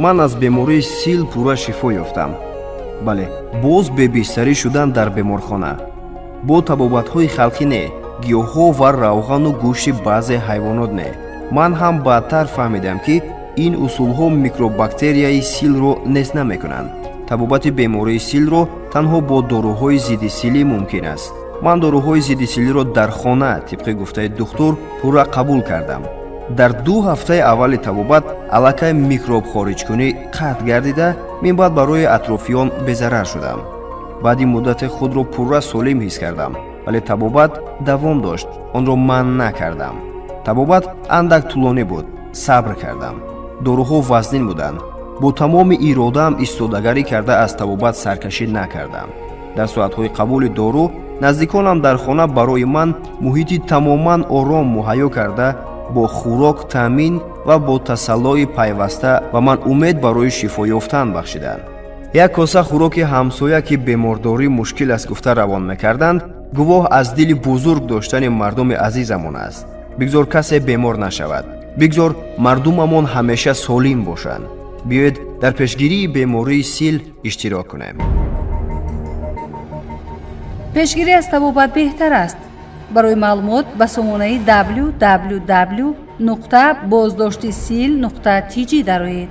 Ман аз бемории сил пурра шифо ёфтам. Бале, боз бебистарӣ шудан дар беморхона, бо табобатҳои халқӣ не, гиёҳҳо ва равғану гӯшти баъзе ҳайвонот не. Ман ҳам баъдтар фаҳмидам, ки ин усулҳо микробактерияи силро нест намекунанд. Табобати бемории силро танҳо бо доруҳои зиддисилӣ мумкин аст. Ман доруҳои зиддисилиро дар хона, тибқи гуфтаи духтур, пурра қабул кардам. Дар 2 ҳафтаи аввали табобат аллакай микробхориҷкунӣ қатъ гардида, минбаъд барои атрофиён безарар шудам. Баъди муддате худро пурра солим ҳис кардам, вале табобат давом дошт, онро манъ накардам. Табобат андак тӯлонӣ буд, сабр кардам. Доруҳо вазнин буданд. Бо тамоми иродаам истодагарӣ карда, аз табобат саркашӣ накардам. Дар соатҳои қабули дору наздиконам дар хона барои ман муҳити тамоман ором муҳайё карда, бо хӯрок таъмин ва бо тасаллои пайваста ба ман умед барои шифо ёфтан бахшиданд. Як коса хӯроки ҳамсоя, ки бемордорӣ мушкил аст гуфта равон мекарданд, гувоҳ аз дили бузург доштани мардуми азизамон аст. Бигзор касе бемор нашавад, бигзор мардумамон ҳамеша солим бошанд. Биёед, дар пешгирии бемории сил иштирок кунем. Пешгирӣ аз табобат беҳтар аст. Барои маълумот ба сомонаи www.боздоштисил.tj дароед.